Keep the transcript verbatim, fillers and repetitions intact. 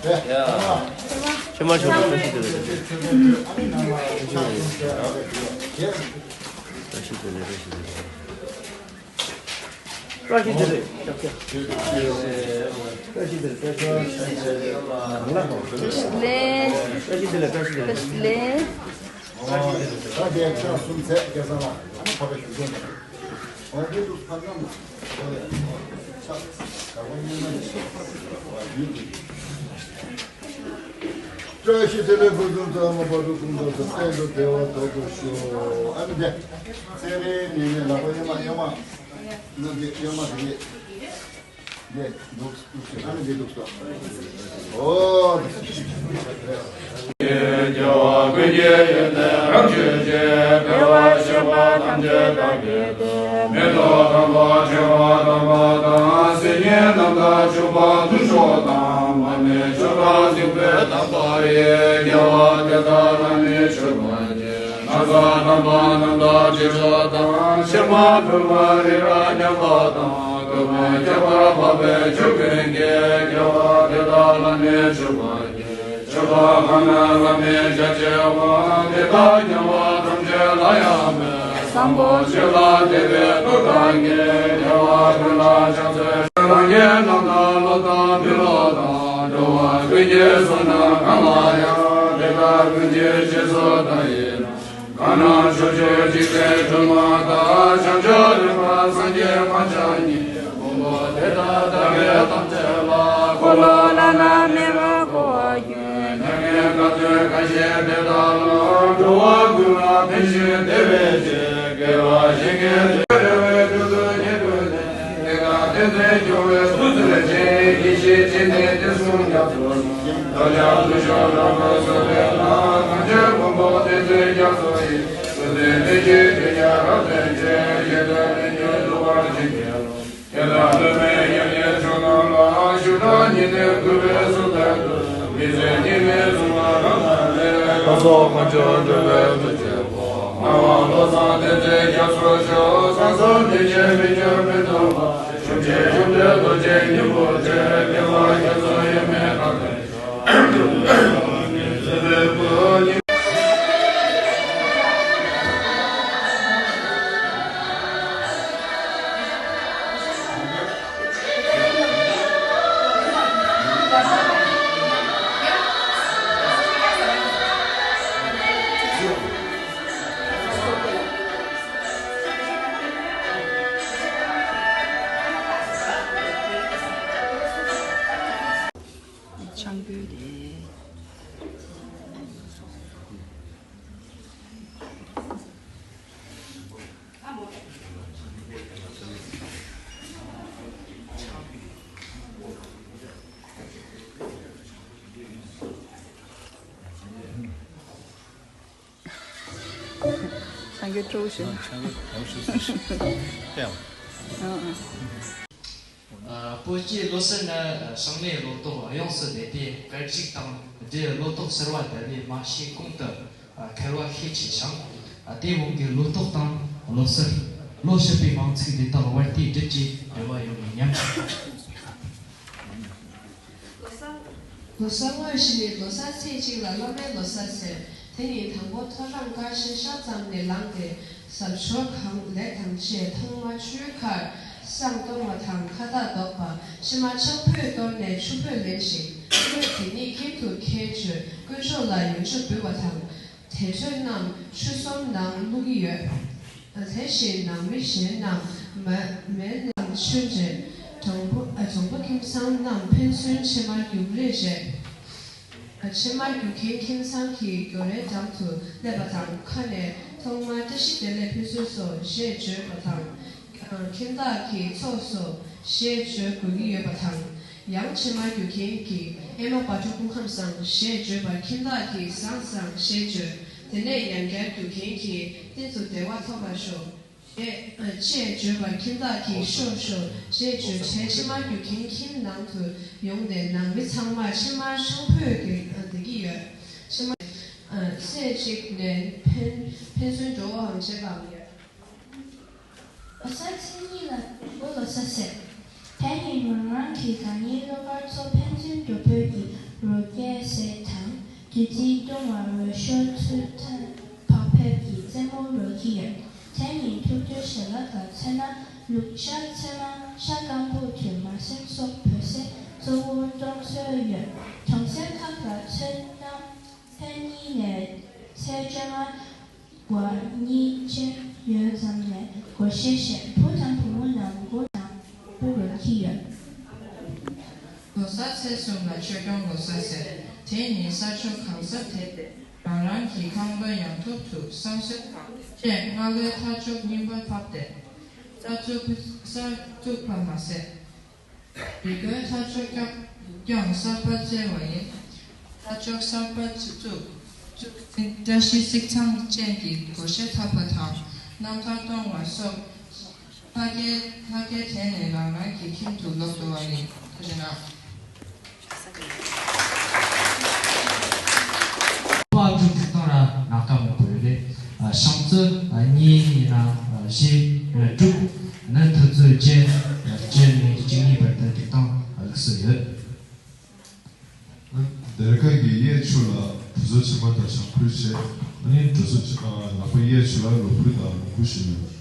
ཕྱི་མ་ཕྱོགས་ཀྱི་བཀྲ་ཤིས་བདེ་ལེགས། བཀྲ་ཤིས་བདེ་ལེགས། བཀྲ་ཤིས་བདེ་ལེགས། བཀྲ་ཤིས་བདེ་ལེགས། བཀྲ་ཤིས་བདེ་ལེགས། བཀྲ་ཤིས་བདེ་ལེགས། བཀྲ་ཤིས་བདེ་ལེགས། བཀྲ་ཤིས་བདེ་ལེགས། བཀྲ་ཤིས་བདེ་ལེགས། ཨོ། ད་དེ་ཆ་གསུམ་ཚད་སྐལ་བཟང་ལ་ཨ་ནི་ཕ་ག་ཞུ་མཁན་དང་། ཨོ་དེ་དུ་ཕ་ག་མ་ཨོ་ཡ་ཆ་ག་བ་ཉན་ན་ཡིན་ཡིན་གྱི། བཀྲ་ཤིས་བདེ་ལེགས། ཕུན་སུམ་ཚོགས་པ་མ་པ་དུ་ཀུན་ཏུ་གཏན་དུ་བདེ་བ་ཐོབ་པར་ཤོག་ཨ་ནི་དེ་ཚེ་རིང་ནས་ནས་ལག་པ་གཡོན་མ་གཡོན་མ་ནང་གི་གཡོན་མ་དེ་གི། ཨོ། རྒྱལ་བ་ཀུན་གྱི་ཡོན་ཏན་རབ་བརྗོད་ཅིང་། བདེ་བར་གཤེགས་པ་ཐམས་ཅད་བདག་གིས་བསྟོད། མེ་ཏོག་དམ་པ་མཆོད་པ་དམ་པ་དང་། སིལ་སྙན་རྣམས་དང་བྱུག་པ་དུར་ཁྲོད་དང་། མར་མེ་མཆོད་པ་སྲིན་པོའི་བརྡབས་པ་ཡིས། རྒྱལ་བ་དེ་དག་ལ་ནི་མཆོད་པར་བགྱི། ན་བཟའ་དམ་པ་རྣམས་དང་དྲི་མཆོག་དང་། ཕྱེ་མ་ཕུལ་བ་རི་རབ་ཉམས་པ་དང་། བསྐལ་པ་ཁྱབ་པར་འཕགས་པའི་ཆོས་ཀུན་གྱི། རྒྱལ་བ་དེ་དག་ལ་ནི་མཆོད་པར་བགྱི། མཆོད་པ་གང་རྣམས་བླ་མེད་རྒྱ་ཆེ་བ། དེ་དག་རྒྱལ་བ་ཐམས་ཅད་ལ་ཡང་མོས། བཟང་པོ་སྤྱོད་ལ་དད་པའི་བློ་དང་ནི། རྒྱལ་བ་ཀུན་ལ་ཕྱག་འཚལ་ཕྱག་རྒྱའི་ལམ་དང་བློ་དང་མི་བསླུ་དང་། འགྲོ་བ་ཀུན་གྱི་བསོད་ནམས་གང་ལ་ཡང་། དེ་དག་ཀུན་གྱི་རྗེས་སུ་བདག་ཡིད་ལ། གང་རྣམས་ཕྱོགས་བཅུའི་འཇིག་རྟེན་སྒྲོན་མ་དང་། བྱང་ཆུབ་སེམས་དཔའ་སངས་རྒྱས་དཔལ་བྱེ་བ་ཉིད། དཀོན་པོ་དེ་དག་དག་པའི་དམ་ཚིག་ལ། འཁོར་ལོ་བླ་ན་མེད་པ་བསྐོར་བར་འགྱུར། མྱ་ངན་འདའ་སྟོན་ཁ་ཞེ་དེ་དག་ལ། འགྲོ་བ་ཀུན་ལ་ཕན་ཞིང་བདེ་བའི་ཕྱིར། དགེ་བ་བཤེས་གཉེན་ཐོས་རེ་བའི་དུས་སུ་ཉན་ཐོས་ཏེ། དེ་དག་ཐོས་ནས་སྐྱོ་བས་ཐུགས་ཚུར་ཕྱིན། ཡེ་ཤེས་སྤྱན་ལྡན་དེ་གསུང་རྒྱ་མཚོ་ནས། བདག་ཀྱང་ཐུགས་ཞུགས་རབ་ཏུ་གསོལ་བས་ན། གང་ཕྱིར་མགོན་པོ་བསྟན་འཛིན་རྒྱ་མཚོ་ཡི། བསོད་བདེ་ལྷུན་གྱིས་གྲུབ་ཀྱང་རབ་བརྟན་ཅིང་། ཡོན་ཏན་ལྷུན་གྱིས་གྲུབ་པར་བྱིན་གྱིས་རློབས། དེ་དག་བླ་མེད་མྱ་ངན་ཕྱོགས་རྣམས་ལ། ཞུ་དག་ཉིད་དུ་གུས་པས་སུ་ལྟ་དུས། མི་ཟད་ཉི་མའི་གཟུགས་ལ་རབ་བསྔགས་ནས། ལྷ་ཚོགས་དཀོན་མཆོག་སྒྲོལ་བའི་ཐུགས་རྗེས་དཔོག་ལྔ་པ་བློ་བཟང་བསྟན་འཛིན་རྒྱ་མཚོ་མཆོག །བཟང་ཟབ་ལྷུན་གྱིས་མི་འགྱུར་མི་ལྡོག་པ། ཞབས་རྗེས་བཅོམ་ལྡན་རྡོ་རྗེ་སྙིང་པོར་བཅས། དགེ་བ་རྒྱ་མཚོ་གཡོ་མེད་དག་པའི་ཞོགས། ཆང་ཕུད་དེ། ཆང་གི་སྤྲོ་བོ་ཞིག་ཆང་གི་སྤྲོ་བོ་ཞིག་ཨང་ཨང་། ཨ། སྤོས་སྐྱེས་ལོ་གསར་ནི་ཞིང་ལས་ལོ་ཏོག་ཡོངས་སུ་ལེགས་ཏེ། སྐར་གཅིག་དང་སྦྲེལ་ལོ་ཏོག་གསར་བ་དར་བའི་མ་ཕྱི་གོང་དུ་འཁེལ་བ་ཤས་ཆེ་ཞིང་། དེའི་དབང་གིས་ལོ་ཏོག་དང་ལོ་གསར། ལོ་བྱེད་པའི་མིང་ཚིག་འདི་དག་བར་དུ་སྒྲིབ་ཀྱི་འབྲེལ་བ་ཡོད་པའི་ཉམས་ཤིང་། ལོ་གསར་དངོས་གཞི་ནི་ལོ་གསར་ཚེས་གཅིག་ལ་བླ་མའི་ལོ་གསར་ཟེར། དེ་ནི་དང་པོ་ཐོ་རངས་སྐར་ཆ་ཤར་ཙམ་ནས་ལངས་ཏེ། གཟབ་མཆོར་གང་ལེགས་དང་བཅས་ཐོག་མར་ཆུའི་ཁར་བསང་གཏོར་བ་དང་ཁ་བཏགས་འདོགས་པ། ཕྱི་མར་ཆང་ཕུད་གཏོར་ནས་ཆུ་ཕུད་ལེན་ཞིང་། ཆུ་ཕུད་དེ་ཉིད་ཀུན་ཏུ་ཁྱེར་བྱོན་དཀོན་མཆོག་ལ་ཡོན་མཆོད་འབུལ་བ་དང་། དེ་འཕྲོས་རྣམས་ཆུ་ཟོམ་ནང་བླུག་གི་ཡོད། དེ་བཞིན་ནང་མི་གཞན་རྣམས་མ་མེ་རྣམས་མཆོད་རྗེས། འཛོམས་པོ་ཨ་འཛོམས་པོ་ཁྱིམ་ཚང་རྣམས་ཕན་ཚུན་ཕྱེ་མར་རྒྱུག་རེས་བྱས། ཨ་ཕྱེ་མར་རྒྱུག་མཁན་ཁྱིམ་ཚང་གི་གྱོ་རའི་འགྲམ་དུ་སླེབས་པ་དང་། ཁ་ནས་ཐོག་མར་བཀྲ་ཤིས་བདེ་ལེགས་ཕུན་སུམ་ཚོགས་ཞེས་བརྗོད་པ་དང་། ཨ་ཁྱིམ་བདག་གིས་ཚོགས་སོ་ཞེས་བརྗོད་དགོས་ཀྱི་ཡོད་པ་དང་། ཡང་ཕྱེ་མར་རྒྱུག་མཁན་གྱིས་ཨེ་མ་བ་ཕྲུག་སྐུ་ཁམས་བཟང་ཞེས་བརྗོད་པར་ཁྱིམ་བདག་གིས་བཟང་བཟང་ཞེས་བརྗོད། དེ་ནས་ཡང་བསྐྱར་རྒྱུག་མཁན་གྱིས་བསྟན་འཛིན་བདེ་བ་ཐོབ་པར་ཤོག་ཞེས་ཅེས་བརྗོད་པར་ཁྱིམ་བདག་གིས་ཤོག་ཤོག་ཞེས་བརྗོད་བྱས་ཕྱེ་མར་རྒྱུག་མཁན་ཁྱིམ་ནང་དུ་ཡོང་སྟེ་ནང་མི་ཚང་མར་ཕྱེ་མར་ཆང་ཕུད་དེ་འདེགས་ཀྱི་ཡོད། ཕྱེ་མར་ཚེས་གཅིག་ནས་ཕན་ཕན་ཚུན་འགྲོ་བའམ་བྱེད་པའམ་ཡོད། ལོ་གསར་ཚེས་གཉིས་ལ་དང་པོ་ལོ་གསར་ཟེར། དེ་ནི་ང་རང་གི་དགའ་ཉེ་སློབ་གྲྭ་ཚོ་ཕན་ཚུན་འགྲོ་ཕོད་ཀྱི་ལོ་ རྩིས་གཏོང་བར་འོས་ཤོག་ཚུར་ཐོན་བག་ཕེབས་ཀྱིས་རྩེད་མོ་རོལ་གྱི་ཡོད། དེ་ནི་ཐུབ་རྒྱུ་ཞལ་ལག་ལ་མཚོན་ན། ལུག་ཤ་ཚེར་མ་ཤ་སྐམ་པོ་དུ་མ་སེམས་སོགས་བོད་ཟས་གཙོ་བོ་གཏོང་སྲོལ་ཡོད། གྲོང་གསེབ་ཁག་ལ་མཚོན་ན། ཕན་གཉིས་ནས་ཚེས་བཅོ་ལྔ་བར་གཉིས་ཅན་ཡོད་ཙམ་ནས་སྒོར་གཞས་བཤད། བུ་དང་བུ་མོ་རྣམས་མགོ་དང་པོ་རོལ་གྱི་ཡོད། ལོ་གསར་ཚེས་གསུམ་ལ་ཆོས་སྐྱོང་ལོ་གསར་ཟེར། དེ་ནི་ས་ཕྱོགས་གང་སར་དེད་དེ་རང་རང་གི་ཁང་པ་ཡང་ཐོག་ཏུ་བསང་གསོལ་དང་བཅས་སྔ་ལོའི་ཐར་མཆོག་རྙིང་པ་ཕབ་སྟེ། གསར་བཙུགས་གསར་བཙུགས་པ་མ་ཟད། རི་མགོའི་ཐར་མཆོག་ཀྱང་ཀྱང་གསར་པ་བཙལ་བ་ཡིན། ཐར་མཆོག་གསར་པ་བཙུགས་བཙུགས་ཟིན། བཀྲ་ཤིས་གཟིགས་ཚང་ཅན་གྱི་སྒོར་གཞས་འཐབ་པ་དང་རྣམ་ཐར་གཏོང་བ་སོགས་ལྷ་སྐལ་ལྷ་སྐལ་དྲན་ནས་རང་རང་གི་ཁྱིམ་དུ་ལོག་འགྲོ་བ་ཡིན། ཐུགས་རྗེ་གནང་། ཕོ་ཨ་ཅུ་ཐིག་སྟོང་ར་ནག་ཀ་མོ་པོ་ཡོད་རེད། ཨ་ཤང་ཙི་ཨ་གཉིས་ཡིན་ན་ཨ་བཞི་ཨ་དྲུག་ནི་ཐུ་ཙུ་བརྒྱད་ཨ་བཅུ་ནས་བཅུ་གཉིས་བར་དུ་ཐིག་སྟོང་ཨ་ལུགས་སུ་ཡོད། སྡེར་ཁ་གི་གཡས་ཕྱོགས་ལ་གྲོ་སོ་ཕྱེ་མ་དང་ཞང་ཕུད་བྱས། ཨ་ནི་གྲོ་སོ་ཕྱེ་ཨ་ལག་པ་གཡས་ཕྱོགས་ལ་ལོ་ཕུད་དང་ལོ་ཁུ་བྱས་ཡོད།